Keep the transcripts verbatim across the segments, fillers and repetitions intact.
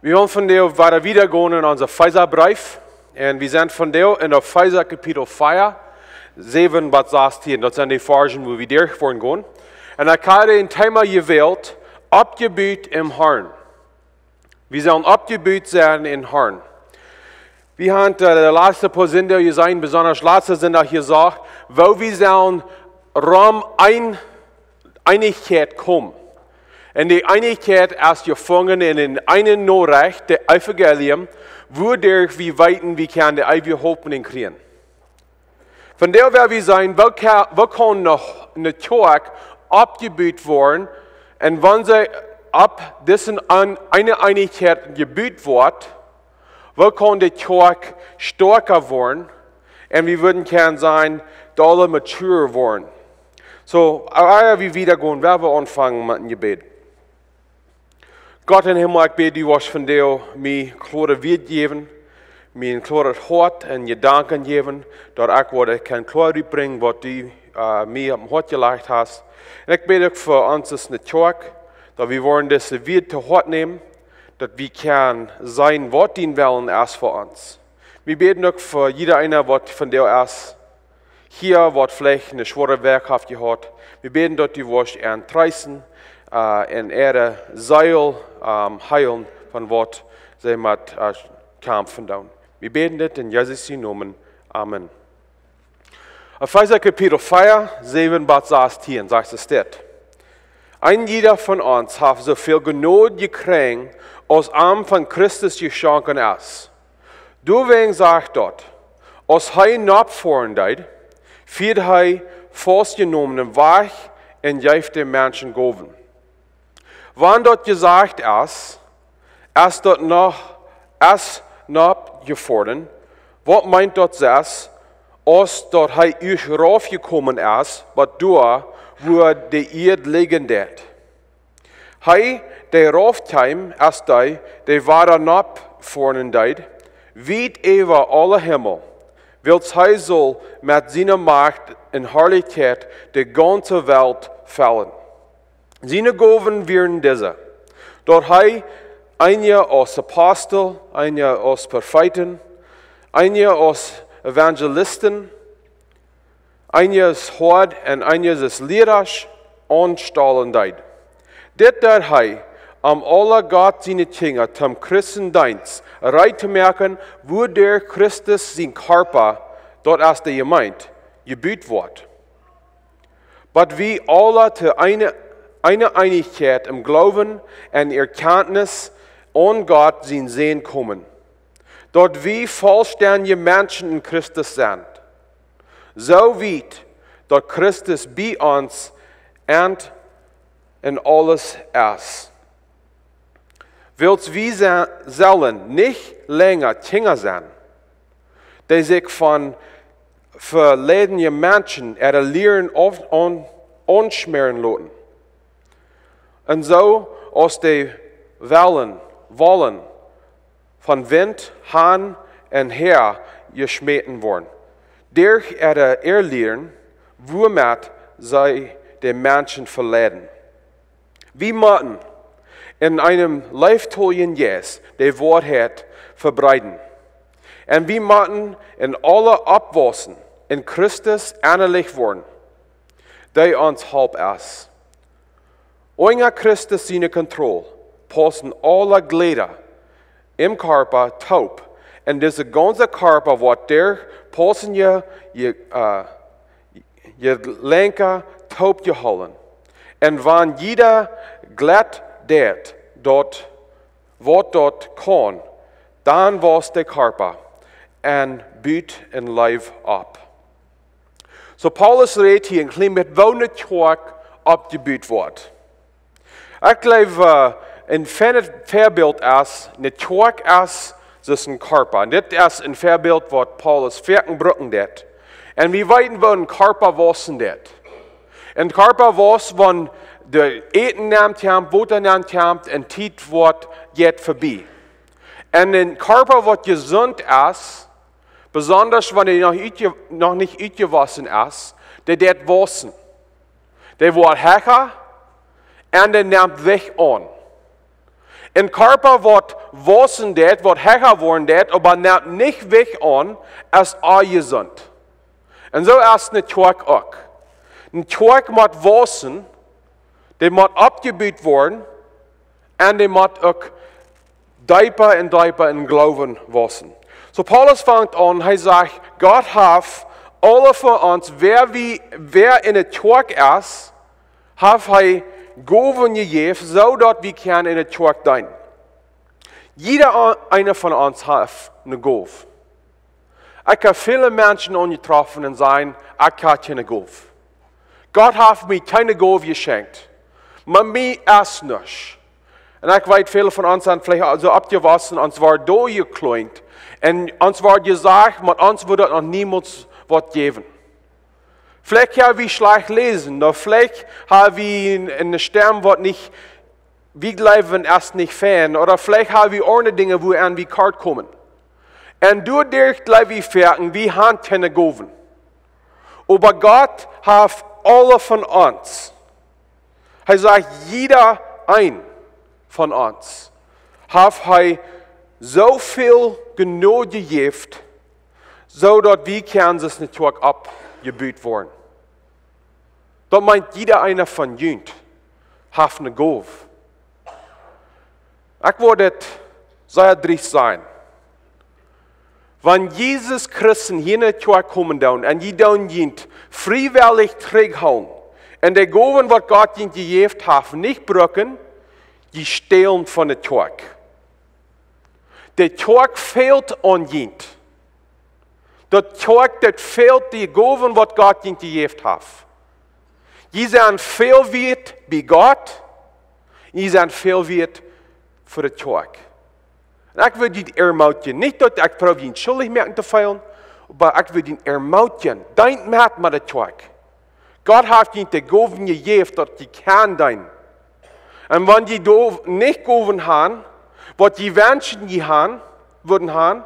Wie wellen vondoag wieda, wieda gonen en onsen Efeesa Breef. Un wie sent vondoag en Efeesa Kapitel vea, säwen bat sastieen. Daut sent dee Varschen, wua wie derch woaren gonen. Un ekj hab een Thema jewält: Oppjebut em Harn. Wie sellen oppjebut sennen em Harn. Wie haben, äh, de latste poa Sindach jeseenen, besonda latsten Sindach jesajcht, woo wie sellen rom een Eenichkjeit komen. Un dee Eenichkjeit es jefungen en, en eene Norecht, daut Evangelium, wuaderch wie weeten, wie kjennen de eewje Hopninj kjrieen. Vondoag woa wie seenen, woo ka-, woo kaun noch eene Kjoakj oppjebut woaren? Un wan see opp dise een-, eene Eenichkjeit jebut woat, woo kaun de Kjoakj stoakja woaren? Un wie wudden kjennen sajen, dolla mature woaren. Soo, ea wie wieda gonen, woa wie aunfangen met een Jebäd. Gott em Himmel, ekj bäd die, woascht vondoag mie kloare Wieed jäwen, mie een kloaret Hoat un Jedanken jäwen, daut ekj woa kjennen kloa rutbrinjen, waut du, äh, mie opp daut Hoat jelajcht hast. Un ekj bäd uk fa ons aus eene Kjoakj, daut wie woaren dise Wieed to Hoat nämen, daut wie kjennen seenen, waut dien Wellen es fa ons. Wie bäden uk fa jieda eena, waut vondoag es hia, waut veleicht eene schwoare Wäakj haft jehaut. Wie bäden, daut du woascht an treesten, äh, un äare Seel, ähm, heelen von waut see met, äh, kjamfen doonen. Wie bäden dit en Jesus sienen Nomen. Amen. Efeesa Kapitel vea, säwen bat sastieen, sajcht et dit: Een jieda von ons haft soo väl Jnod jekjräajen, aus am von Christus jeschonken es. Doawäajen sajcht daut, aus hee nopp foaren deed, fieed hee Faustjenommne wajch un jeef de Menschen Gowen. Wan daut jesajcht es, es daut noch, es nopp jefoaren, waut meent daut sest, aus daut hee ieescht rauf jekomen es, bat doa, wua de Ieed lijen deed? Hee, dee rauf kjeem, es dee, dee wada nopp foaren deed, wiet äwa aule Himmel, wiels hee sull met siene Macht un Harlichkjeit de gaunze Welt fellen. Siene Gowen wieren dise: daut hee eenje aus Apostel, eenje aus Profeeten, eenje aus Evangelisten, eenje aus Hoads un eenje aus Liera aunstalen deed. Dit deed hee, om aule Gott siene Kjinja toom Christendeenst reed to moaken, wuaderch Christus sien Kjarpa, daut es de Jemeent, jebut woat. Bat wie aula to eene, eene Eenichkjeit em Gloowen un Erkjantnis aun Gott sienen Sän komen, daut wie vollstendje Menschen en Christus sent, soo wiet, daut Christus bie ons en, en aules es. Wiels wie se-, sellen nich lenja Kjinja sennen, dee sikj von veleidende Menschen äare Lieren auf-, aun-, aunschmäaren loten, un soo aus dee wellen, wellen von Wint han un häa jeschmäten woaren, derch äare Erlieren, wuamet see de Menschen veleiden. Wie motten en eenem leeftoljen Jeist de Woarheit vebreeden. Un wie motten en aule oppwaussen, en Christus ennalich woaren, dee ons Haupt es. Unja Christus siene Kontroll paussen aule Jleda em Kjarpa toop, un dise gaunze Kjarpa woat derch paussende Je-, äh, Jelenka toopjehoolen. Un wan jieda Jlett deit daut, waut daut kaun, dan wausst de Kjarpa un but en Leew opp. Soo Paulus rät hia een kjlien bät, woo eene Kjoakj oppjebut woat. Ekj jleew, äh, een feinet Väabilt es, eene Kjoakj es, daut es een Kjarpa. Un dit es een Väabilt, waut Paulus foaken brucken deed. Un wie weeten, woo een Kjarpa waussen deit. Een Kjarpa wausst, wan de Äten nenkjemt, Wota nenkjemt, un Tiet woat, jeit vebie. Un een Kjarpa, waut jesunt es, besonda wan dee noch utje-, noch nich utjewossen es, dee deit waussen. Dee woat hecha un dee nemt Jewicht aun. Een Kjarpa waut wausen deit, waut hecha woaren deit, oba nemt nich Jewicht aun, es onjesunt. Un soo es eene Kjoakj uk. Eene Kjoakj mott wausen, dee mott oppjebut woaren un dee mott uk deepa un deepa em Gloowen wausen. Soo Paulus fangt aun, hee sajcht, Gott haft aule von ons, wäa wie, wäa enne Kjoakj es, haft hee Gowen jejäft, soo daut wie kjennen enne Kjoakj deenen. Jieda eena von ons haft eene Gow. Ekj hab väle Menschen aunjetroffen un sajen, ekj hab kjeene Gow. Gott haft mie kjeene Gow jeschenkt. Oba mie es nuscht. Un ekj weet, väle von ons sent veleicht soo oppjewossen, ons wort doa jekjlieent. Un ons wort jesajcht, mau ons wudd daut noch niemols waut jäwen. Veleicht kjenn wie schlajcht läsen, ooda veleicht ha wie eene, eene Stemm waut nich, wie jleewen, es nich fein, ooda veleicht ha wie aundre Dinja, wua wie kort komen. Un doaderch jleew wie foaken, wie han kjeene Gowen. Oba Gott haft aule von ons. Hee sajcht, jieda een von ons haft hee soo väl Jnod jejäft, soo daut wie kjennen aus eene Kjoakj oppjebut woaren. Daut meent, jieda eena von junt haft eene Gow. Ekj wudd daut sea driest sajen. Wan Jesus Christen hia enne Kjoakj komen doonen un dee doonen junt friewellich trigjhoolen un de Gowen, waut Gott junt jejäft haft, nich brucken, dee stälen von de Kjoakj. De Kjoakj fält aun junt. Daut Kjoakj, daut fält de Gowen, waut Gott junt jejäft haft. Jie sent väl wieet bie Gott, un jie sent väl wieet fa de Kjoakj. Un ekj well junt ermootjen, nich daut ekj proow junt schuldich moaken to feelen, oba ekj well junt ermootjen, deent met met de Kjoakj. Gott haft junt de Gowen jejäft, daut jie kjennen deenen. Un wan jie doa nich Gowen han, waut jie wenschen jie han, wudden han,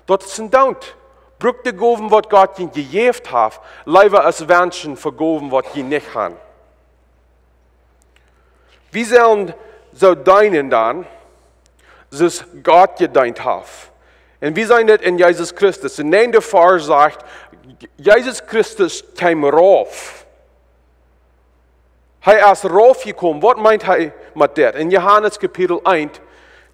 daut es een Doont. Brukt de Gowen, waut Gott junt jejäft haft, leewa aus wenschen fa Gowen, waut jie nich han. Wie sellen soo deenen dan, soo aus Gott jedeent haft. Un wie seenen daut en Jesus Christus. De näajende Varsch sajcht, Jesus Christus kjeem rauf. Hee es rauf jekomen. Waut meent hee met dit? En Johanes Kapitel eent,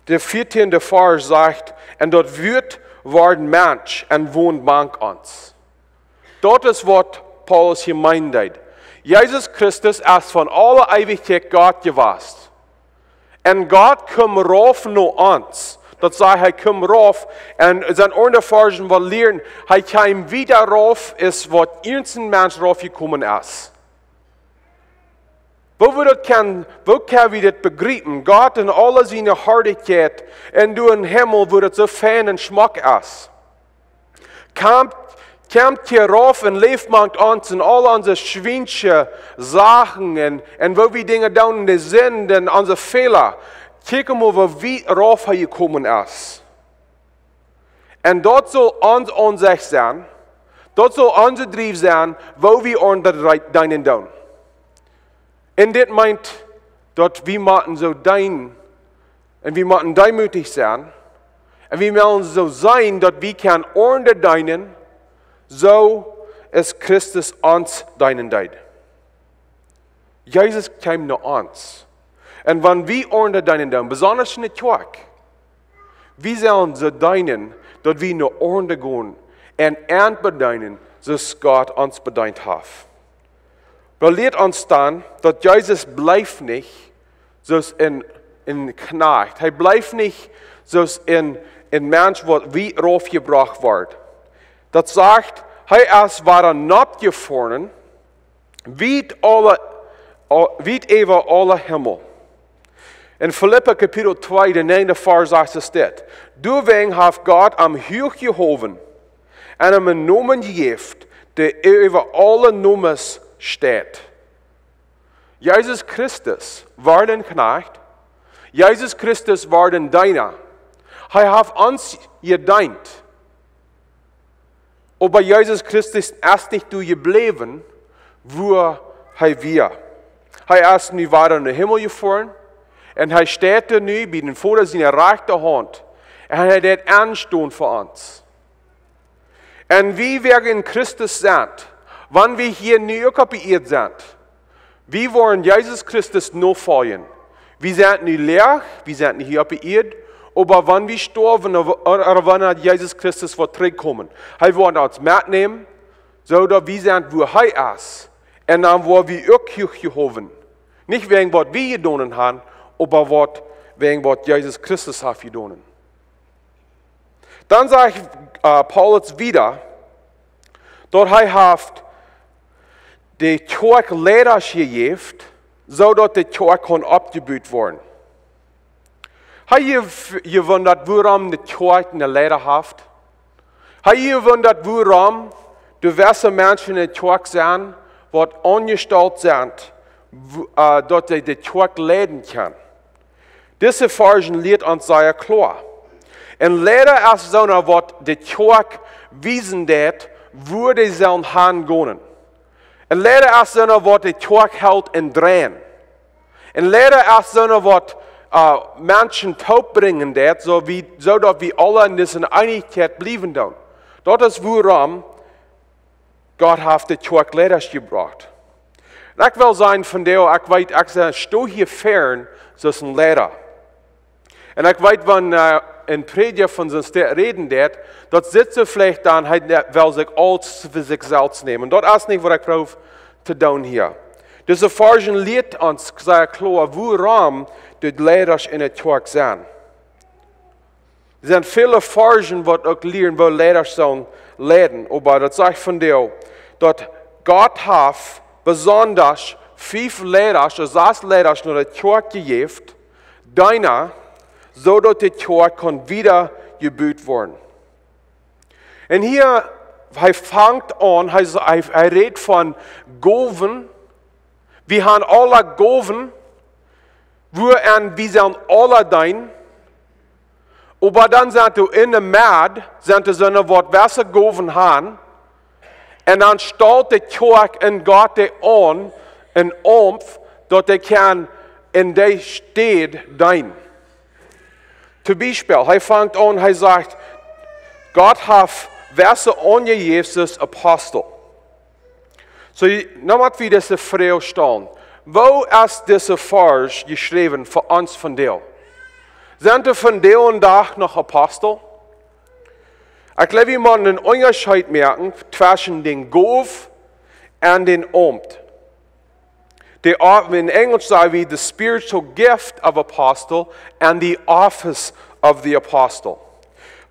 de vieetieende Varsch sajcht, un daut Wuat wort Mensch un wond mank ons. Daut es waut Paulus hia meenen deed. Jesus Christus es von aule Eewichkjeit Gott jewast. Un Gott kjeem rauf no ons. Daut sajcht, hee kjeem rauf. Un sent aundre Varschen waut lieren, hee kjeem wieda rauf, es waut irjent een Mensch rauf jekomen es. Woo wie daut kjennen, woo kjenn wie dit bejriepen? Gott en aule siene Harlichkjeit un doa em Himmel, wua daut soo fein un schmock es. Kjemt, kjemt hia rauf un läft mank ons en aul onse schwiensche Sachen un, un woo wie Dinja doonen en de Sind un onse Fäla. Kjikj mol, woo wiet rauf hee jekomen es. Un daut saul ons Aunsecht sennen, daut saul onse Driew sennen, woo wie aundre deenen doonen. Un dit meent, daut wie motten soo deenen, un wie motten deemootich sennen, un wie motten soo sennen, daut wie kjennen aundre deenen, soo aus Christus ons deenen deed. Jesus kjeem no ons. Un wan wie aundre deenen doonen, besonda enne Kjoakj, wie sellen soo deenen, daut wie no aundre gonen un an bedeenen, soo aus Gott ons bedeent haft. Daut lieet ons dan, daut Jesus blift nich soo aus een, een Kjnajcht. Hee blift nich soo aus een, een Mensch, waut wiet raufjebrocht woat. Daut sajcht, hee es wada nopp jefoaren, wiet aule, au-, wiet äwa aule Himmel. En Filippa Kapitel twee, de näajende Varsch sajcht dit: Doawäajen haft Gott am huach jehowen un am een Nomen jejäft, dee äwa aule Nomes steit. Jesus Christus wort een Kjnajcht. Jesus Christus wort een Deena. Hee haft ons jedeent. Oba Jesus Christus es nich doa jebläwen, wua hee wia. Hee es nu wada en dän Himmel jefoaren. Un hee steit doa nu bie dän Voda siene rajchte Haunt. Un hee deit enstonen fa ons. Un wie, wäa en Christus sent, wan wie hia nu uk opp de Ieed sent, wie woaren Jesus Christus nofoljen. Wie sent nu leeg, wie sent nu hia opp de Ieed, oba wan wie stoawen, ooda, ooda wan Jesus Christus woat trigjkomen, hee woat ons metnämen, soo daut wie sent, wua hee es. Un dan woa wie uk huach jehowen. Nich wäajen waut wie jedonen haben, oba waut, wäajen waut Jesus Christus haft jedonen. Dan sajcht, äh, Paulus wieda, daut hee haft de Kjoakj Leida jejäft, soo daut de Kjoakj kunn oppjebut woaren. Hab jie jewundat, wuarom de Kjoakj een Leida haft? Hab jie jewundat, wuarom doa jewesse Menschen enne Kjoakj sent, waut aunjestalt sent, w-, äh, daut see de Kjoakj leiden kjennen? Dise Varsch lieet ons sea kloa. Een Leida es soona, waut de Kjoakj wiesen deit, wua dee sellen hangonen. Een Leida es soona, waut de Kjoakj helt em Dreien. Een Leida es soona, waut, äh, Menschen toopbrinjen deit, soo wie, soo daut wie aule en dise Eenichkjeit bliewen doonen. Daut es wuarom Gott haft de Kjoakj Leida jebrukt. Un ekj well sajen vondoag, ekj weet, ekj sie, stoh hia fäaren aus een Leida. Un ekj weet, wan, äh, een Prädja von soon Städ räden deit, daut sitt soo veleicht dan, hee ne-, well sikj aules fa sikj selfst nämen. Daut es nich, waut ekj proow to doonen hia. Dise Varsch lieet ons sea kloa, wuarom de Leida enne Kjoakj sent. Doa sent väle Varsch, waut uk lieren, woo Leida sellen leiden. Oba daut sajcht vondoag, daut Gott haft besonda fief Leida, ooda sas Leida no de Kjoakj jejäft, Deena, soo daut de Kjoakj kunn wiedajebut woaren. Un hia, hee fangt aun, hee, hee, hee rät von Gowen. Wie haben aule Gowen, wua wie sellen aule deenen. Oba dan sent doa enne Medd, sent doa soone, waut jewesse Gowen haben. Un dan stalt de Kjoakj en Gott dee aun, en Aumt, daut dee kaun en dee Städ deenen. Toom Biespel, hee fangt aun, hee sajcht, Gott haft jewesse aunjejäft aus Apostel. Soo, nu mott wie dise Froag stalen. Woo es dise Varsch jeschräwen fa ons vondoag? Sent doa vondoag dän Dach noch Apostel? Ekj jleew, wie motten eenen Unjascheet moaken tweschen dän Gow un dän Aumt. De, äh, en Enjlisch saj wie the spiritual gift of apostle and the office of the apostle.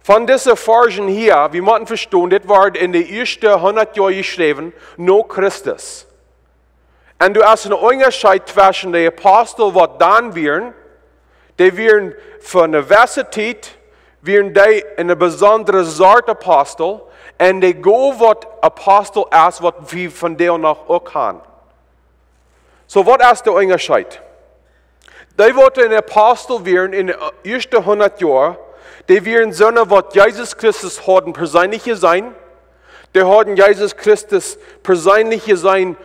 Von dise Varsch hia, wie motten vestonen, dit wort en de ieeschte hundat Joa jeschräwen no Christus. Un doa es een Unjascheet tweschen de Apostel, waut dan wieren, dee wieren fa eene jewesse Tiet, wieren dee eene besondre Sort Apostel, un de Gow, waut Apostel es, waut wie vondoag noch uk haben. Soo, waut es de Unjascheet? Dee, waut een Apostel wieren en de ieeschte hundat Joa, dee wieren soone, waut Jesus Christus hauden perseenlich jeseenen. Dee hauden Jesus Christus perseenlich jeseenen,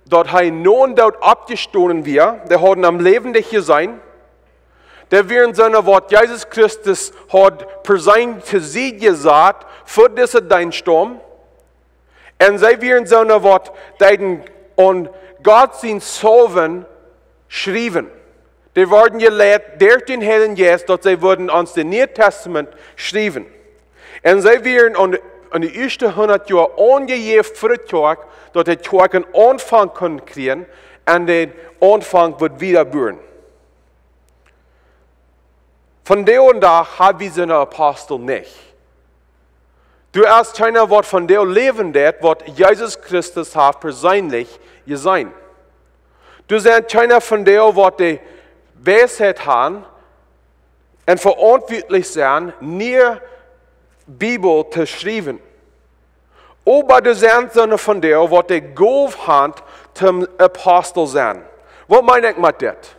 daut hee no dän Doot oppjestonen wia. Dee hauden am läwendich jeseenen. Dee wieren soone, waut Jesus Christus haud perseenlich to Sied jesat fa disen Deenst. Un see wieren soone, waut deeden aun Gott sien Saulwen schriewen. Dee worden jeleit derch dän Heiljen Jeist, daut see wudden ons daut Niee Tastament schriewen. Un see wieren aun, aun de ieeschte hundat Joa aunjejäft fa de Kjoakj, daut de Kjoakj eenen Aunfank kunn kjrieen un dän Aunfank wudd wiedabuen. Vondoag dän Dach hab wie soone Apostel nich. Doa es kjeena, waut vondoag läwen deit, waut Jesus Christus haft perseenlich jeseenen. Doa sent kjeena vondoag, waut de Weisheit haben un veauntwuatlich sent, ne Bibel to schriewen. Oba doa sent soone vondoag, waut de Gow haben toom Apostel sennen. Waut meen ekj met dit?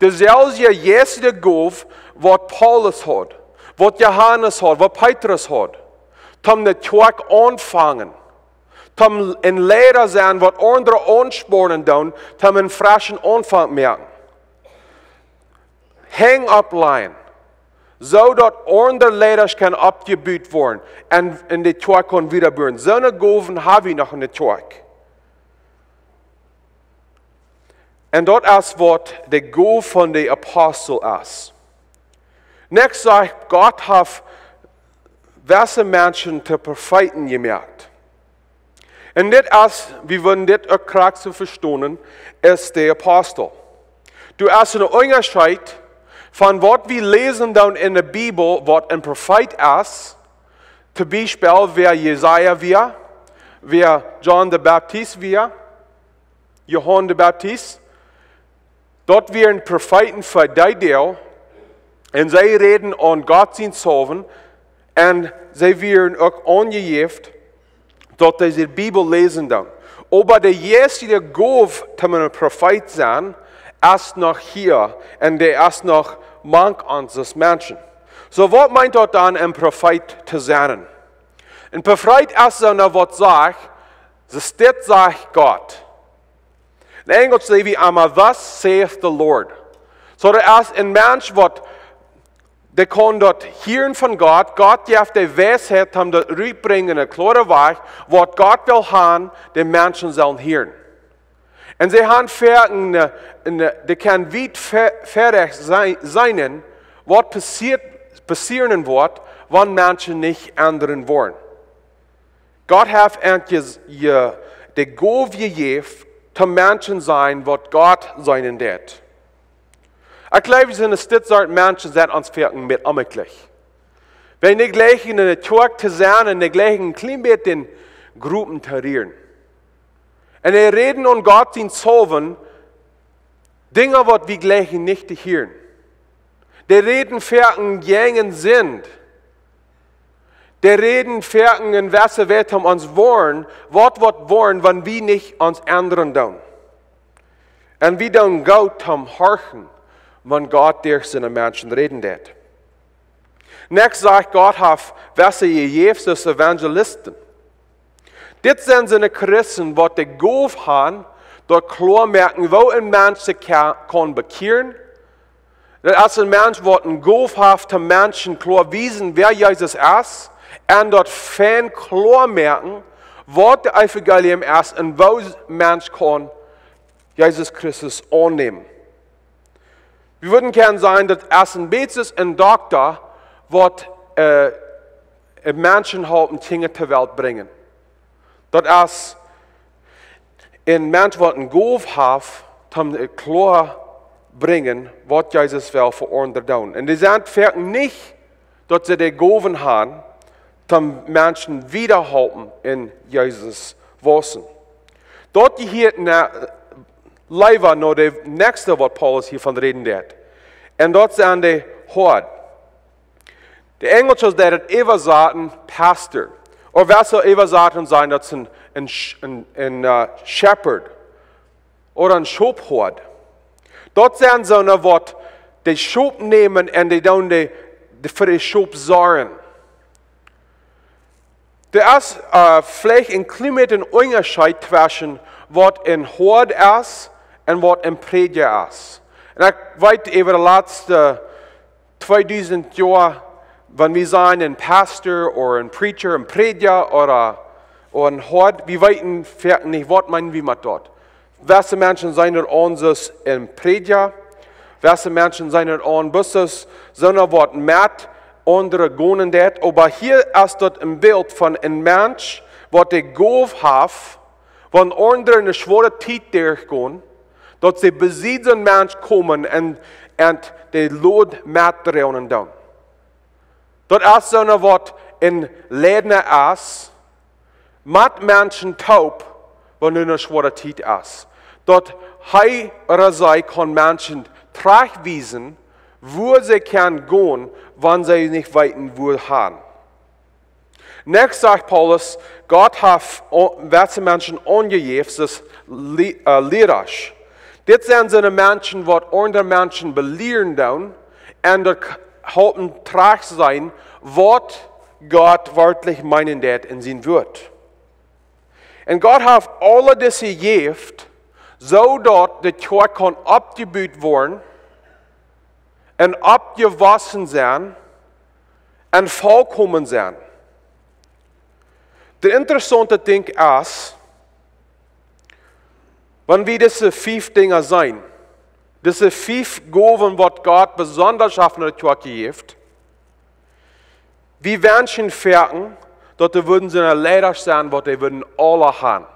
Deeselwje jeistelje Gow, waut Paulus haud, waut Johanes haud, waut Petrus haud, toom de Kjoakj aunfangen, toom een Leida sennen, waut aundre aunspornen doonen, toom eenen freschen Aunfank moaken. Henj oppläajen, soo daut aundre Leida kjennen oppjebut woaren un, un de Kjoakj kaun wiedabuen. Soone Gowen hab wie noch en de Kjoakj. Un daut es waut de Gow von de Apostel es. Näakjst sajcht, Gott haft jewesse Menschen to Profeeten jemoakt. Un dit es, wie wudden dit uk krakjt soo vestonen, es de Apostel. Doa es een Unjascheet von waut wie läsen dan en de Bibel, waut een Profeet es. Toom Biespel wäa Jesaja wia, wäa Johan de Baptist wia, Johan de Baptist. Daut wieren Profeeten fa dee Tiet. Un see räden aun Gott sien Zauwen. Un see wieren uk aunjejäft, daut see de Bibel läsen dan. Oba de jeistelje Gow, toom een Profeet sennen, es noch hia. Un dee es noch mank ons aus Menschen. Soo, waut meent daut dan, een Profeet to sennen? Een Profeet es soona waut sajcht, soo dit sajcht Gott. En Enjlisch saj wie emma, "Thus saith the Lord." Soo, daut es een Mensch waut, dee kaun daut hieren von Gott. Gott jeft de Weisheit, om daut rutbrinjen en een kloaren Wajch, waut Gott well han, de Menschen sellen hieren. Un see han foaken, eh, en, eh, dee kaun wiet ve-, verrajcht seenen, seenen, waut passieet, passieren woat, wan Menschen nich endren woaren. Gott haft an je, je, de Gow jejäft, toom Menschen seenen, waut Gott seenen deit. Ekj jleew, wie sent een Stekj Menschen, sent ons foaken met onjemakjlich. Wie nich jleichen en de Kjoakj to sennen un nich jleichen een kjlien bät en Gruppen to rieren. Un dee räden aun Gott sien Zauwen, Dinja waut wie jleichen nich to hieren. Dee räden foaken jäajen Sind. Dee räden foaken en wese Welt om ons woaren, waut woat woaren, wan wie nich ons endren doonen. Un wie doonen goot om horchen, wan Gott derch soone Menschen räden deit. Näakjst sajcht, Gott haft wese jejäft aus Evangelisten. Dit sent soone Christen, waut de Gow han, daut kloa moaken, woo een Mensch sikj ka-, kaun bekjieren. Daut es een Mensch, waut een Gow haft, de Menschen kloa wiesen, wäa Jesus es, un daut fein kloa moaken, waut de Evangelium es un woo een Mensch kaun Jesus Christus aunnämen. Wie wudden kjennen sajen, daut es een bät aus een Dokta, waut, eh, een Menschen halpen Kjinja to Welt brinjen. Daut es een Mensch, waut een Gow haft, om kloa brinjen, waut Jesus well fa aundre doonen. Un dee sent foaken nich, daut see de Gowen han, om Menschen wieda halpen en Jesus wausen. Daut jehieet no, leewa no de näakjste, waut Paulus hia von räden deit. Un daut sent de Hoad. De Enjlische deit daut äwasaten Pastor. Ooda waut saul äwasaten sennen, daut es een, een sh-, een, een, eh, shepherd. Ooda een Schophoad. Daut sent soone, waut de Schop nämen un dee doonen de, de, fa de Schop sorjen. Doa es, eh, veleicht een kjlien bät een Unjascheet tweschen waut een Hoad es un waut een Prädja es. Un ekj weet, äwa de latste tweedusent Joa, wan wie sajen een Pastor ooda een Prädja, een Prädja ooda, ooda een Hoad, wie weeten foaken nich, waut meenen wie met daut. Wese Menschen seenen daut aun aus een Prädja. Wese Menschen seenen daut aun bloos aus soona, waut met aundre gonen deit. Oba hia es daut een Bilt von een Mensch, waut de Gow haft, wan aundre en eene schwoare Tiet derchgonen, daut see bie soon Mensch komen un, un de Load metdroagen doonen. Daut es soona, waut een Leida es, met Menschen toop, wan eene schwoare Tiet es. Daut hee ooda see kaun Menschen trajchtwiesen, wua see kjennen gonen, wan see nich weeten, wua han. Näakjst sajcht Paulus, Gott haft o-, wese Menschen aunjejäft, aus Li-, eh, Liera. Dit sent soone Menschen, waut aundre Menschen belieren doonen un daut k-, halpen trajcht seenen, waut Gott werkjlich meenen deit en sien Wuat. Un Gott haft aule dise jejäft, soo daut de Kjoakj kaun oppjebut woaren, un oppjewossen sennen un volkomen sennen. De interessaunte Dinkj es, wan wie dise fief Dinja seenen, dise fief Gowen, waut Gott besonda haft enne Kjoakj jejäft, wie wenschen foaken, daut doa wudden soone Leida sennen, waut dee wudden aula han.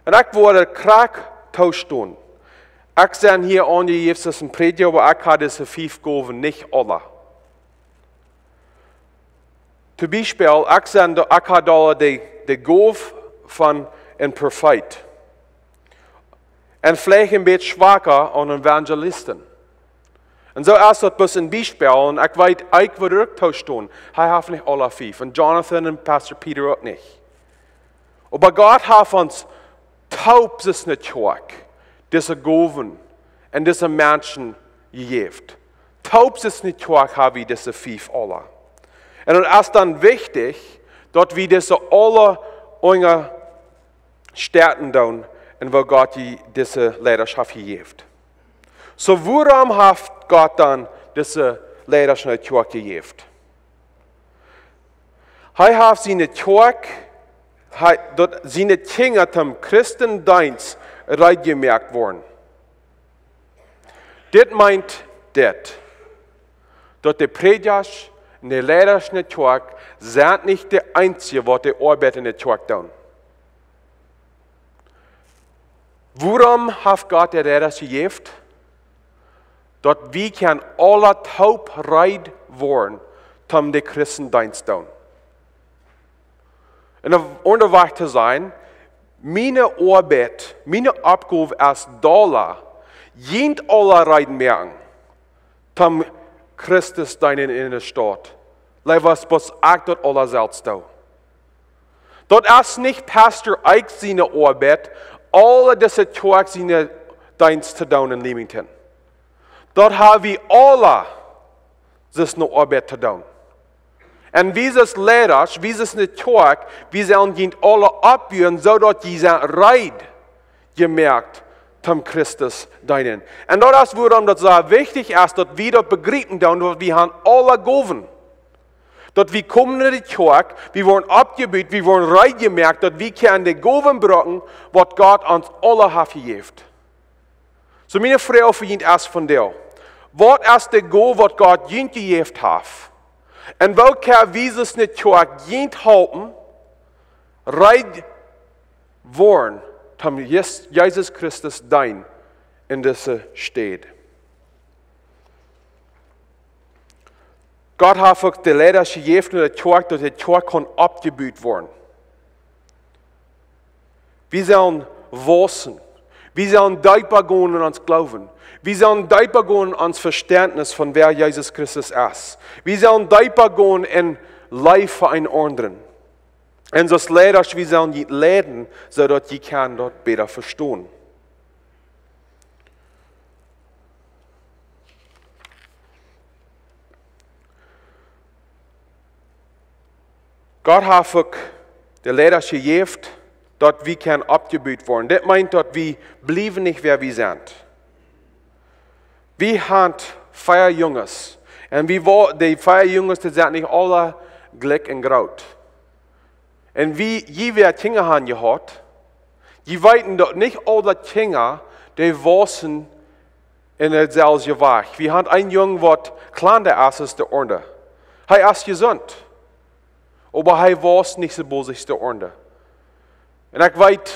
Un ekj wudd krakjt toostonen. Ekj sie hia aunjejäft aus een Prädja, oba ekj ha dise fief Gowen nich aula. Toom Biespel, ekj sie, ekj ha aul de, de Gow von een Profeet. Un veleicht een bät schwaka aun Evangelisten. Un soo es daut bloos een Biespel. Un ekj weet, ekj wudd uk toostonen, hee haft nich aula fief. Un Jonathan un Pastor Peter uk nich. Oba Gott haft ons toop aus eene Kjoakj dise Gowen un dise Menschen jejäft. Toop aus eene Kjoakj ha wie dise fief aula. Un daut es dan wichtich, daut wie dise aula unjastetten doonen un woo Gott die dise Leidaschoft jejäft. Soo, wuarom haft Gott dan dise Leidasch enne Kjoakj jejäft? Hee haft siene Kjoakj, hee, daut siene Kjinja toom Christendeenst reed jemoakt woaren. Dit meent dit, daut de Prädjasch un de Leidasch enne Kjoakj sent nich de eensje, waut de Oabeit enne Kjoakj doonen. Wuarom haft Gott de Leidasch jejäft? Daut wie kjennen aula toop reed woaren, toom de Christendeenst doonen. Un om aundre Wajch to sajen, miene Oabeit, miene Oppgow es dolla, junt aula reed moaken, toom Christus deenen enne Staut. Leewa aus bloos ekj daut aula selfst doo. Daut es nich Pastor Ike siene Oabeit, aule dise Kjoakj siene Deenst to doonen en Leamington. Daut ha wie aula, daut es eene Oabeit to doonen. Un wie aus Leidasch, wie aus eene Kjoakj, wie sellen junt aula oppbuen, soo daut jie sent reed jemoakt, toom Christus deenen. Un daut es wuarom daut soo wichtich es, daut wie daut bejriepen doonen, daut wie han aula Gowen. Daut wie komen enne Kjoakj, wie woaren oppjebut, wie woaren reed jemoakt, daut wie kjennen de Gowen brucken, waut Gott ons aula haft jejäft. Soo, miene Froag fa junt es vondoag: Waut es de Gow, waut Gott junt jejäft haft? Un woo kjenn wie aus eene Kjoakj junt halpen, reed woaren, toom Jes-, Jesus Christus deenen en dise Städ? Gott haft uk de Leidasch jejäft enne Kjoakj, daut de Kjoakj kaun oppjebut woaren. Wie sellen waussen. Wie sellen deepa gonen en ons Gloowen. Wie sellen deepa gonen en ons Vestentnis von wäa Jesus Christus es. Wie sellen deepa gonen en Leew fa een aundren. Un soo aus Leidasch, wie sellen junt leiden, soo daut jie kjennen daut bäta vestonen. Gott haft uk de Leidasch jejäft, daut wie kjennen oppjebut woaren. Dit meent, daut wie bliewen nich wäa wie sent. Wie han vea Junges. Un wie wo-, dee vea Junges, dee sent nich aula jlikj en groot. Un wie, jie wäa Kjinja han jehaut, jie weeten daut nich aule Kjinja, dee waussen en deeselwje Wajch. Wie han een Jung, waut kjlanda es aus de aundre. Hee es jesunt. Oba hee wausst nich soo bosich aus de aundre. Un ekj weet,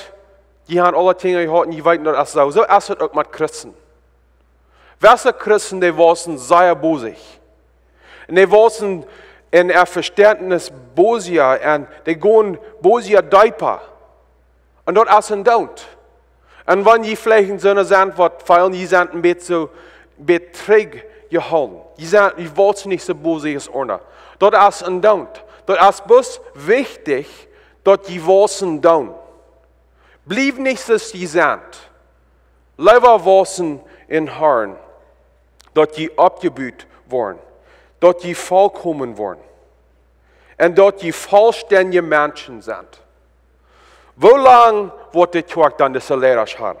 jie han aule Kjinja jehaut un jie weeten daut es soo. Soo es daut uk met Christen. Wesse Christen, dee waussen sea bosich. Un dee waussen en äa Vestentnis bosja un dee gonen bosja deepa. Un daut es een Doont. Un wan jie veleicht en soone sent, waut feelen, jie sent een bät soo, bät trigjjehoolen. Jie sent, jie waussen nich soo bosich aus aundre. Daut es een Doont. Daut es bloos wichtich, daut jie waussen doonen. Bliew nich soo aus jie sent. Leewa waussen em Harn, daut jie oppjebut woaren, daut jie volkomen woaren, un daut jie vollstendje Menschen sent. Woo lang woat de Kjoakj dan dise Leidasch han?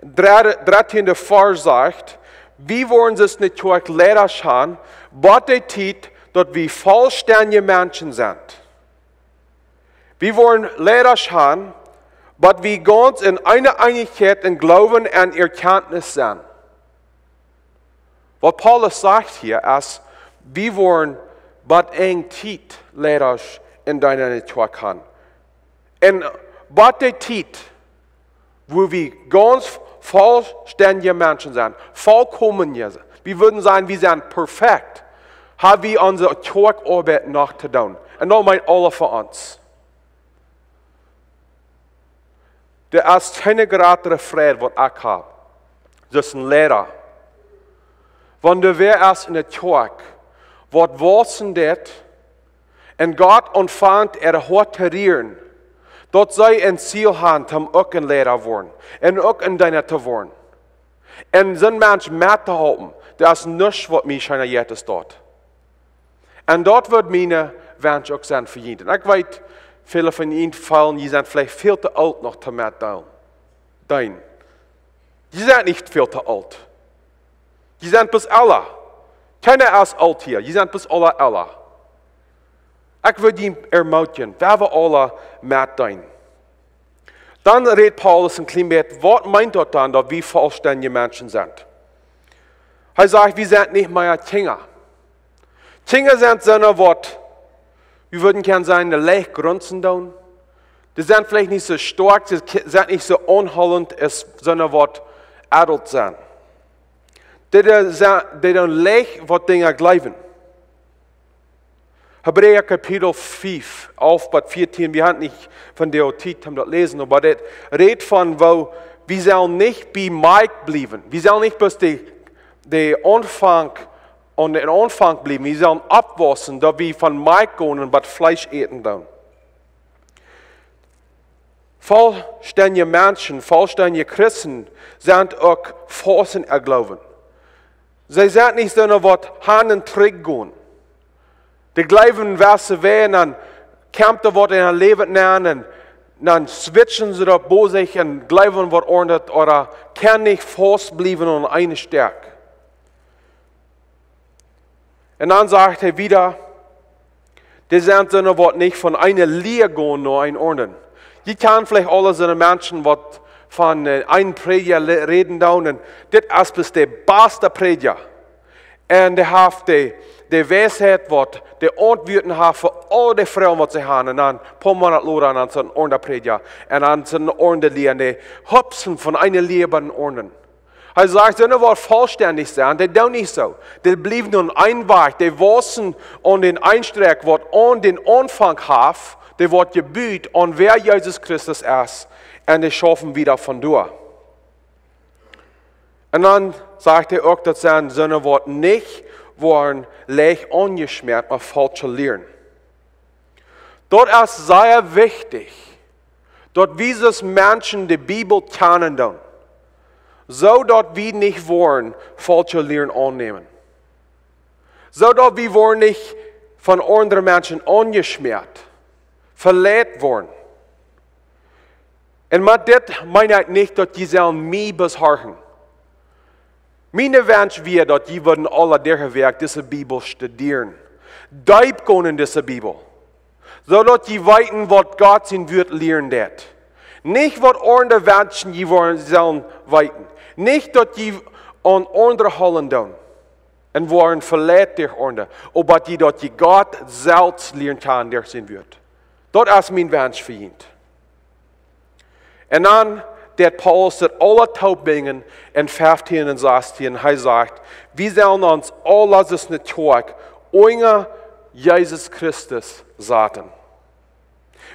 Dre-, dartieende Varsch sajcht, Wie woaren sest ne Kjoakj Leida han, bat de Tiet daut wie vollstendje Menschen sent. Wie woaren Leida han, bat wie gaunz en eene Eenichkjeit en Gloowen un Erkjantnis sent. Waut Paulus sajcht hia es, wie woaren bat eene Tiet Leida en deene Kjoakj han. Un bat de Tiet, wua wie gaunz vollstendje Menschen sent, vollkomen, wie wudden sajen, wie sent perfekt, ha wie onse Kjoakjoabeit noch to doonen. Un daut meent aule von ons. Doa es kjeene jratre Freid waut ekj hab, aus een Leida. Wan doa wäa es en de Kjoakj, waut wausen deit, un Gott aunfangt äa Hoat to rieren, daut see een Ziel han, om uk een Leida woaren, un uk een Deena to woaren. Un soon Mensch met to halpen, daut es nuscht waut mie scheena jeit aus daut. Un daut woat mien Wunsch uk sennen fa junt. Un ekj weet, väle von junt feelen, jie sent veleicht väl to oolt noch to met deenen. Jie sent nich väl to oolt. Jie sent bloos ella. Kjeena es oolt hia. Jie sent bloos aula ella. Ekj well junt ermootjen, wie woaren aula met deenen. Dan rät Paulus een kjlien bät, waut meent daut dan, daut wie vollstendje Menschen sent? Hee sajcht, wie sent nich mea Kjinja. Kjinja sent soone waut, wie wudden kjennen sajen, de leicht grunzen doonen. Dee sent veleicht nich soo stoakj, dee ki-, sent nich soo aunhoolent aus soone waut adult sent. Dee, dee sent, dee doonen leicht waut Dinja jleewen. Hebräa Kapitel fiew, alf bat vieetieen, wie haben nich von de Tiet om daut läsen, oba daut rät von, woo wie sellen nich bie Malkj bliewen. Wie sellen nich bloos de, de Aunfank, aun dän Aunfank bliewen. Wie sellen oppwaussen, daut wie von Malkj gonen un waut Fleesch äten doonen. Vollstendje Menschen, vollstendje Christen sent uk faust en äa Gloowen. See sent nich soone waut han un trigj gonen. Dee jleewen wesse Wäaj, dan kjemt doa waut en äa Läwen aun un dan switchen see daut bie sikj un jleewen waut aundret ooda kjennen nich faust bliewen aun eene Städ. Un dan sajcht hee wieda, dee sent soone waut nich von eene Lia gonen no eene aundre. Jie kjanen veleicht aule soone Menschen waut von, äh, eenen Prädja le-, räden doonen. Un dit es bloos de baste Prädja. Un dee haft de, de Weisheit waut, de Auntwuaten haft fa aul de Froagen waut see haben. Un dan poa Moonat lota dan es een aundra Prädja. Un dan es een aundre Lia. Un dee hopsen von eene Lia bat eene aundre. Hee sajcht, soone waut vollstendj sent, dee doonen nich soo. Dee bliewen aun eenen Wajch, dee wausen aun dän Eindruck waut aun dän Aunfank haft, dee woat jebut aun wäa Jesus Christus es, un dee schaufen wieda von doa. Un dan sajcht hee uk, daut sent soone waut nich woaren leicht aunjeschmäat, oba faulsche Lieren. Daut es sea wichtich, daut wie aus Menschen de Bibel kjanen doonen, soo daut wie nich woaren faulsche Lieren aunnämen. Soo daut wie woaren nich von aundre Menschen aunjeschmäat, veleit woaren. Un met dit meen ekj nich daut jie sellen mie bloos horchen. Mien Wunsch wia daut jie wudden aule dise Wäakj dise Bibel studieren. Deep gonen en dise Bibel. Soo daut jie weeten waut Gott sien Wuat lieren deit. Nich waut aundre wenschen jie woaren sellen weeten. Nich daut jie aun aundre hoolen doonen un woaren veleit derch aundre. Oba daut jie, daut jie Gott selfst lieren kjanen derch sien Wuat. Daut es mien Wunsch fa junt. Un dan deit Paulus daut aula toopbinjen en fieftieen un sastieen. Hee sajcht, wie sellen ons aula aus ne Kjoakj unja Jesus Christus saten.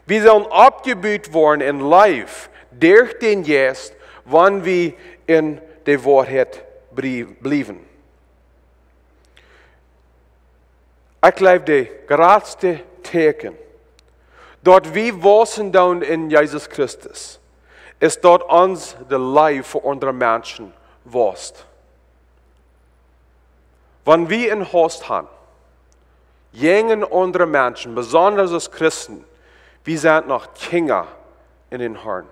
Wie sellen oppjebut woaren en Leew derch dän Jeist, wan wie en de Woarheit brie-, bliewen. Ekj jleew, de jratste Tieekjen, daut wie wausen doonen en Jesus Christus, es daut ons de Leew fa aundre Menschen waust. Wan wie een Hauss haben jäajen aundre Menschen, besonda aus Christen, wie sent noch Kjinja en dän Harn.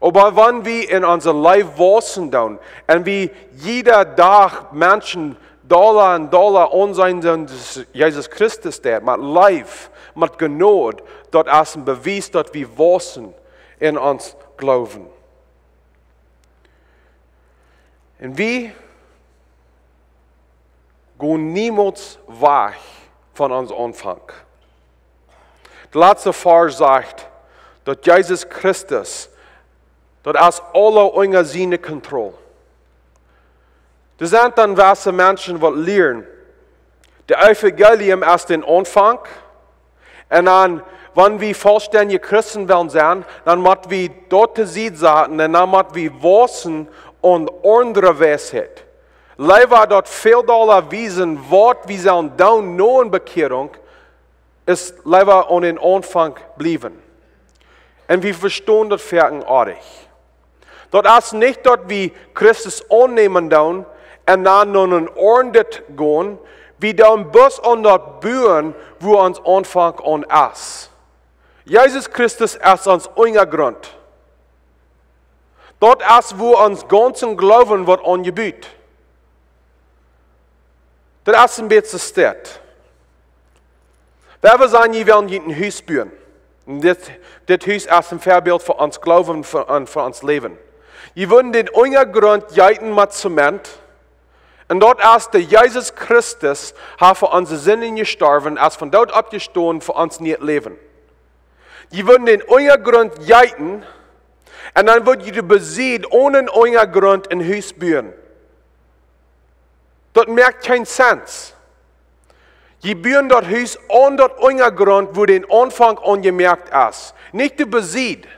Oba wan wie en onse Leew wausen doonen un wie jieda Dach Menschen dolla un dolla aunseenen doonen, daut Jesus Christus deit, met Leew, met Jnod, daut es een Bewies, daut wie wausen en ons Gloowen. Un wie gonen niemols wajch von ons Aunfank. De latste Varsch sajcht, daut Jesus Christus, daut es aules unja siene Kontroll. Doa sent dan jewesse Menschen, waut lieren, daut Evangelium es de Aunfank, un dan, wan wie vollstendje Christen wellen sennen, dan mott wie daut to Sied saten un dan mott wie wausen aun aundre Weisheit. Leewa daut väl dolla wiesen, waut wie sellen doonen no eene Bekjierunk, es leewa aun dän Aunfank bliewen. Un wie vestonen daut foaken oajch. Daut es nich, daut wie Christus aunnämen doonen un dan no een aundret gonen. Wie doonen bloos aun daut buen, wua ons Aunfank aun es. Jesus Christus es ons Unjagrunt. Daut es, wua ons gaunzen Gloowen woat aunjebut. Daut es een bät soo steit. Wan wie sajen, wie wellen hia een Hus buen. Un dit, dit Hus es een Väabilt fa ons Gloowen un fa, un fa ons Läwen. Wie wudden dän Unjagrunt jeeten met Zement. Un daut es, daut Jesus Christus haft fa onse Sinden jestorwen, es vom Doot oppjestonen fa ons nieet Läwen. Wie wudden dän Unjagrunt jeeten, un dan wudd jie doa besied onen Unjagrunt een Hus buen. Daut moakt kjeen Sense. Jie buen daut Hus aun daut Unjagrunt, wua dän Aunfank aunjemoakt es. Nich doa besied.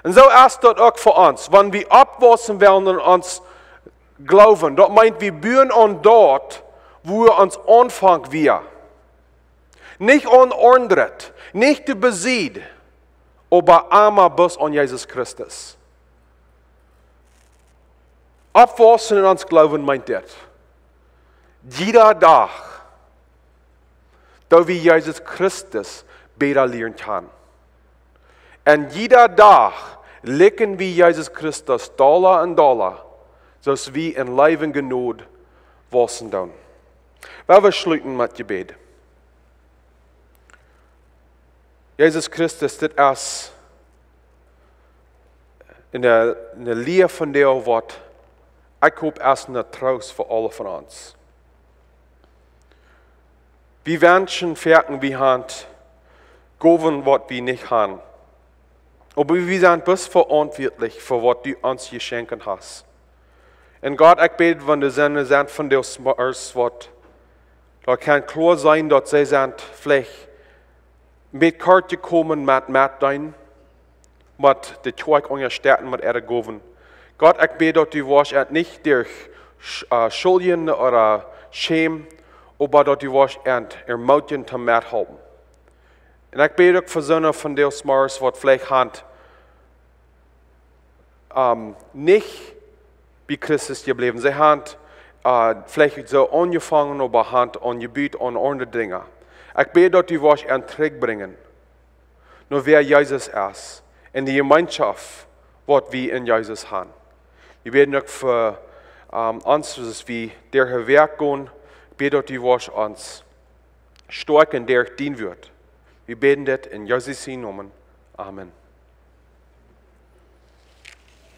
Un soo es daut uk fa ons. Wan wie oppwausen wellen en ons Gloowen, daut meent, wie buen aun daut, wua ons Aunfank wia. Nich aun aundret, nich doa besied, oba emma bloos aun Jesus Christus. Oppwausen en ons Gloowen meent dit. Jieda Dach, daut wie Jesus Christus bäta lieren kjennen. Un jieda Dach likjen wie Jesus Christus dolla un dolla, soo aus wie en Leew un Jnod wausen doonen. Well wie schluten met Jebäd. Jesus Christus, dit es eene, eene Lia von die, waut ekj hop es een Troost fa aule von ons. Wie wenschen foaken, wie han Gowen, waut wie nich han. Oba wie sent bloos veauntwuatlich fa waut du ons jeschenkt hast. Un Gott, ekj bäd, wan doa sent, sent von dee Smarts, waut doa kaun kloa sennen, daut see sent veleicht met kort jekomen met, met dän, met de Kjoakj unjastetten met äare Gowen. Gott, ekj bäd, daut du woascht an nich derch sch-, äh, schuldjen ooda schämen, oba daut du woascht an ermutigen toom methalpen. Un ekj bäd uk fa soone von dee Smarts, waut veleicht han, ähm, nich bie Christus jebläwen. See han, äh, veleicht soo aunjefongen, oba han aunjebut aun aundre Dinja. Ekj bäd, daut du woascht an trigjbrinjen no wäa Jesus es, en de Jemeenschoft, waut wie en Jesus han. Wie bäden uk fa, ähm, ons, soo aus wie derch de Wäakj gonen, bäd, daut du woascht ons stoakjen derch dien Wuat. Wie bäden dit en Jesus sienen Nomen. Amen.